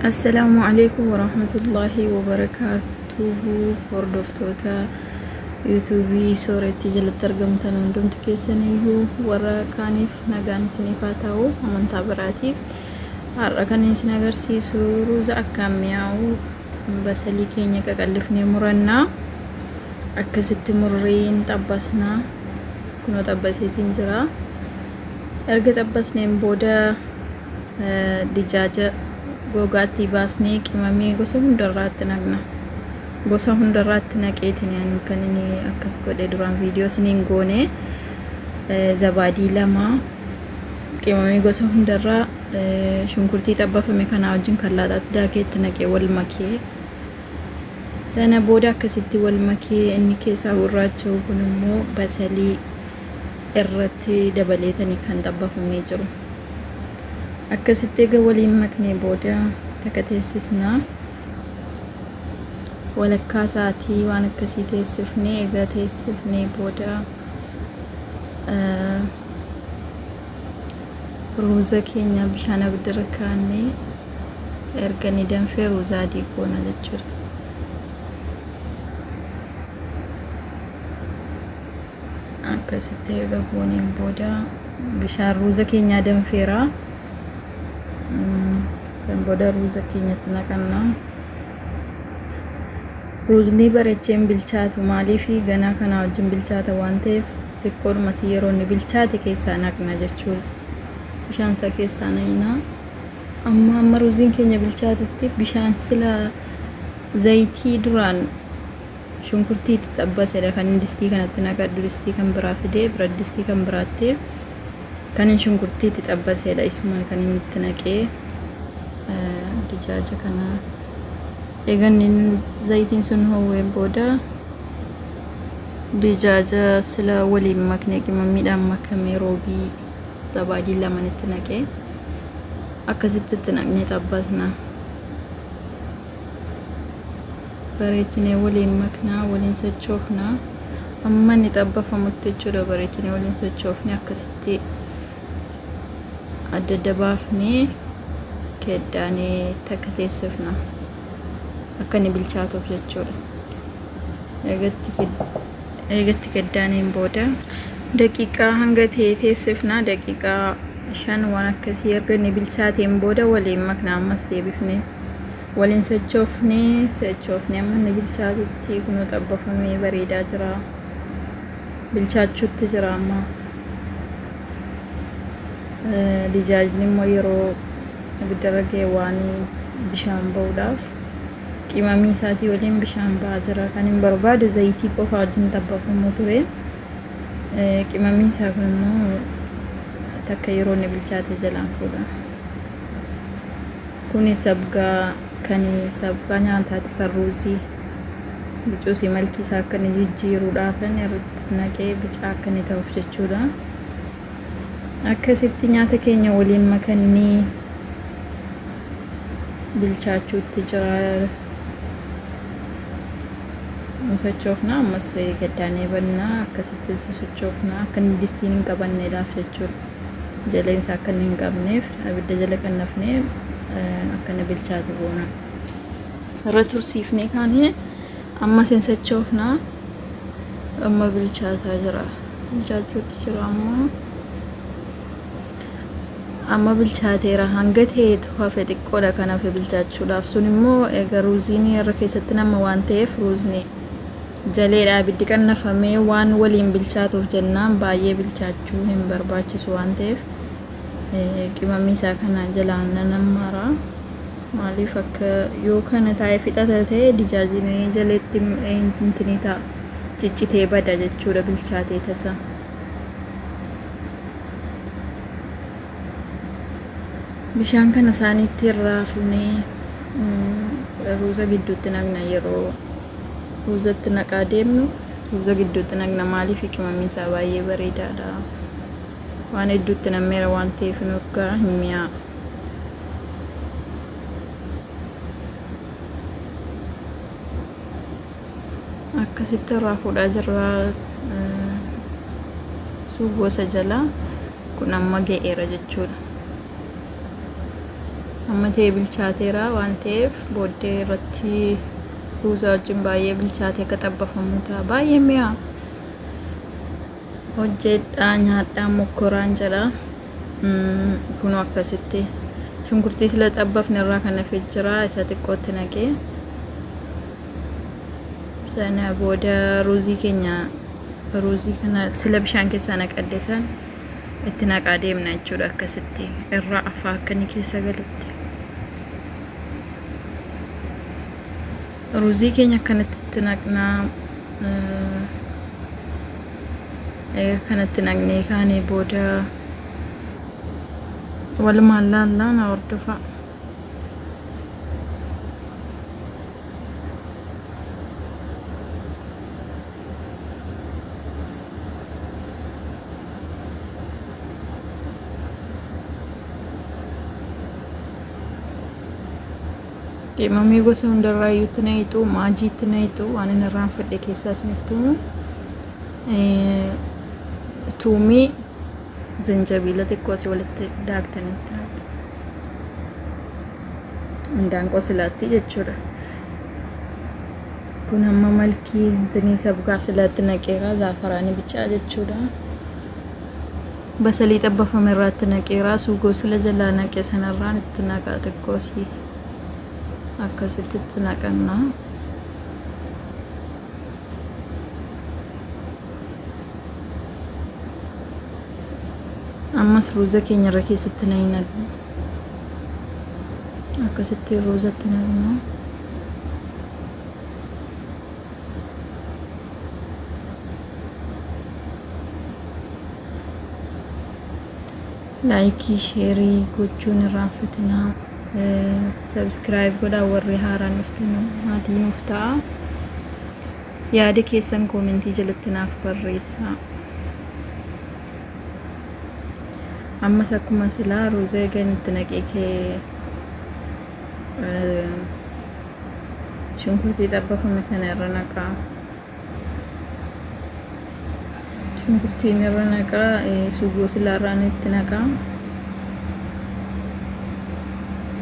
Assalaamu alaikum warahmatullaahi wabarakaatuhu. Hordoftoota yuutuubii sooretti jalatti argamtan hundumti keessaniyyuu, warra kaaniif nagaan isiniif haa ta'u. Amantaa biraatiif har'a kan isin agarsiisu ruuza akkaan mi'aawu. Basalii keenya qaqallifnee murannaa, akkasitti murreen xabbasnaa. Kunoo xabbaseetiin jira. Erga xabbasneen booda dijaaja gogaatti baasnee qimamii gosa hundarraatti naqna. Gosa hundarraatti naqeetiin ani kan inni akkas godhe duraan viidiyoo isiniin goone. Zabaadii 2, qimamii gosa hundarraa, shunkurtii xabbafame kanaa wajjin kan laaxaatti daakeetti naqee wal makee, sana booda akkasitti wal makee, inni keessaa gurraacha'u kun immoo basalii irratti dabaleetanii kan xabbafamee jiru. Akkasitti eega waliin maknee booda takka teessisna. Walakkaa sa'aatii waan akkasii teessifnee, egaa teessifnee booda ruuza keenya bishaan abiddarra kaannee, erga ni danfee ruuza adii goona jechuudha. Akkasitti erga gooneen booda bishaan ruuza keenyaa danfeera. San booda ruuza keenyatti naqanna. Ruuzni bareecheen bilchaatu, maaliif ganaa kanaa wajjin bilchaata waan ta'eef, xiqqoodhuma si yeroo inni bilchaate keessaa naqna jechuudha. Bishaan isaa keessaa naqna. Amma amma ruuziin keenya bilchaatutti bishaan sila zayitii duraan shunkurtii itti xabbasedha kan inni distii kanatti naqadhu. Distii kan biraa fidee birat distii kan biraatti kan inni shunkurtii itti xabbasedha, isuma kan inni itti naqee. Dijaaja kana eegan zayitiin sun hoowwee booda dijaaja sila waliin maknee qimammiidhaan makamee roobii zabaadii lamanitti naqee akkasitti itti naqnee xabbasna. Bareechinee waliin maknaa, waliin sochoofnaa amma inni xabbafamutti jechuudha. Bareechinee waliin sochoofne, akkasitti adda adda baafnee keddaanee takka teessifna akka inni bilchaatuuf jechuudha. Eegatti keddaaneen booda daqiiqaa hanga ta'e teessifna, daqiiqaa 5 waan akkasii. Erga inni bilchaateen booda waliin makna, ammas deebifne waliin sochoofnee sochoofnee amma inni bilchaatutti. Kunoo xabbafamee bareedaa jira, bilchaachuutti jira amma. Dijaajni immoo yeroo ibiddarra ga'e waan bishaan ba'uudhaaf qimamii isaatii waliin bishaan ba'aa jira. Kan hin barbaadu zayitii qofa wajjin xabbafamuu ture. Qimamii isaa kun immoo takka yeroo inni bilchaate jalaan fuudha. Kuni sabgaa, kan sabgaa nyaataati, kan ruuzii bicuusii malkii isaa akka inni jijjiiruudhaafan irratti naqee, bicaa akka inni ta'uuf jechuudha. Akkasitti nyaata keenya waliin makannee bilchaachuutti jira. Sochoofna, ammas gaddaanee bannaa, akkasitti sochoofna akka inni distiin hin qabanneedhaaf jechuudha. Jaleensa akka inni hin qabneef abidda jala qannafnee akka inni bilchaatu goona. Irra tursiifnee kaanee ammas hin sochoofna. Amma bilchaataa jira. Bilchaachuutti jira amma. Amma bilchaateera, hanga ta'eetu hafe, xiqqoodha kan hafe bilchaachuudhaaf. Sun immoo egaa ruuziin irra keessatti nama waan ta'eef, ruuzni jaleedha abiddi qannafamee waan waliin bilchaatuuf jennaan baay'ee bilchaachuu hin barbaachisu waan ta'eef, qimamii isaa kana jalaan nan hammaara. Maaliif akka yoo kana taa'ee fixata ta'e dijaajinii jaleetti intinii ta'a, ciccitee bada jechuudha bilchaatee tasa. Bishaan kana isaaniitti irraa fuunee ruuza gidduutti naqna. Yeroo ruuzatti naqaa deemnu ruuza gidduutti naqna. Maaliif? Qimamni isaa baay'ee bareedaadha. Waan hedduutti nammeera waan ta'eef nu urgaa, hin mi'aa. Akkasitti irraa fuudhaa jirra suugoo isa jalaa. Kun amma ga'eera jechuudha. Amma ta'e bilchaateera waan ta'eef booddee irratti ruuzaa wajjin baay'ee bilchaatee akka xabbafamu ta'a. Baay'ee mi'aa. Hojjedhaa nyaadhaa mokkoraan jedha. Kunoo akkasitti shunkurtii sila xabbafne irraa kan hafe jira isa xiqqootti naqee. Sana booda ruuzii keenya ruuzii kana sila bishaan keessaa naqadde san itti naqaa deemna jechuudha akkasitti irraa afaa akka inni keessa galutti. Ruuzii keenya akkanatti itti naqnaa. Egaa kanatti naqnee kaanee booda walumaan laallaa na hordofaa. Qimamii gosa hundarraa iyyuu itti naqxu, maajii itti naqxu, waan inni irraanfadhe keessaa isinitti himu. Tuumii zanjabiila xiqqoo asii walitti daaktanii itti naqxu. Indaanqoo silaatti jechuudha. Kun amma malkii intinii sabgaa silaatti naqeera zaafaraanii bicaa jechuudha. Basalii xabbafame irraatti naqeera suugoo sila jalaa naqe sanarraan itti naqaa xiqqoosii akkasitti itti naqanna. Ammas ruuza keenya irra keessatti naqna. Akkasitti ruuzatti naqna. Laayikii sheerii gochuun irraanfatinaa. Sabskiraayib godhaa warri haaraan dhuftan maatii nuuf ta'a. Yaada keessan koomentii jalatti naaf barreessaa. Ammas akkuma silaa ruuza eegan itti naqee kee shunkurtii xabbafame sana irra naqaa. Shunkurtiin irra naqaa, suugoo silaa irraan itti naqaa.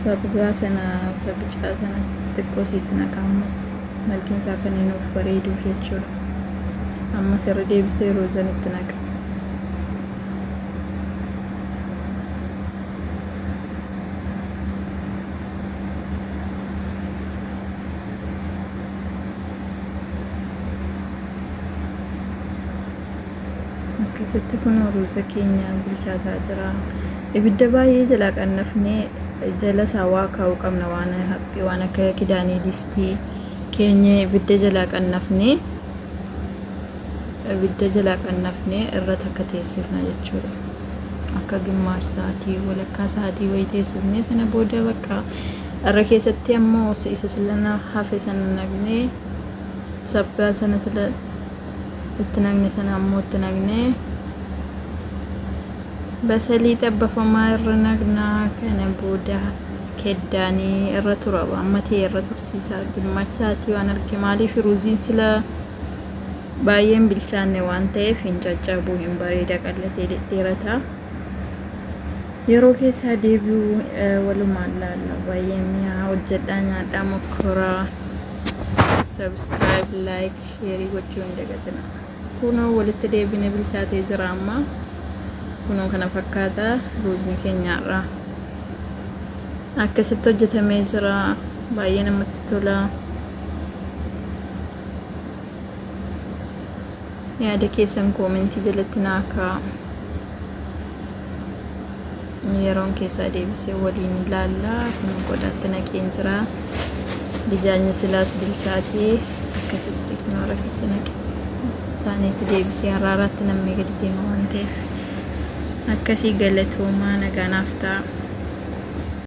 Sabgaa sana isa bicaa sana xiqqoo isiitti naqaa ammas malkiin isaa akka inni nuuf bareeduuf jechuudha. Ammas irra deebisee ruuzan itti naqa. Akkasitti kun ruuza keenya bilchaataa jira. Ibidda baay'ee jalaa qannafnee jala isaa waa kaa'uu qabna waan haphii waan akka kidaanii distii keenya ibidda jalaa qannafnee ibidda jalaa qannafnee irra takka teessifna jechuudha. Akka gimmaar sa'aatii walakkaa sa'aatii wayii teessifnee sana booda bakka irra keessatti ammoo isa sila hafe sana naqnee sabgaa sana sila itti naqne sana ammoo itti naqnee basalii xabbafamaa irra naqnaa kana booda keddaanii irra tura amma ta'e irra tursiisa gimmash sa'aatii waan arge maaliif ruuziin sila baay'een bilchaanne waan ta'eef hin caccabu hin bareeda qallatee dhedheerata yeroo keessaa deebi'u walumaan laalla baay'ee mi'aa hojjedhaa nyaadhaa mokkoraa subscribe like share gochuu hin dagatina kunoo walitti deebine bilchaatee jira amma kunoo kana fakkaata ruuzni keenyaarraa akkasitti hojjetamee jira baay'ee namatti tola yaada keessan koomentii jalatti naa kaa'aa yeroon keessaa deebisee waliin ilaalla kun qodaatti naqeen jira dijaajni silaas bilchaatee akkasitti kun warra keessa naqee isaaniitti deebisee har'aaraatti nammee gadi deema waan ta'eef akkasii galatoomaa nagaa naaf ta'a.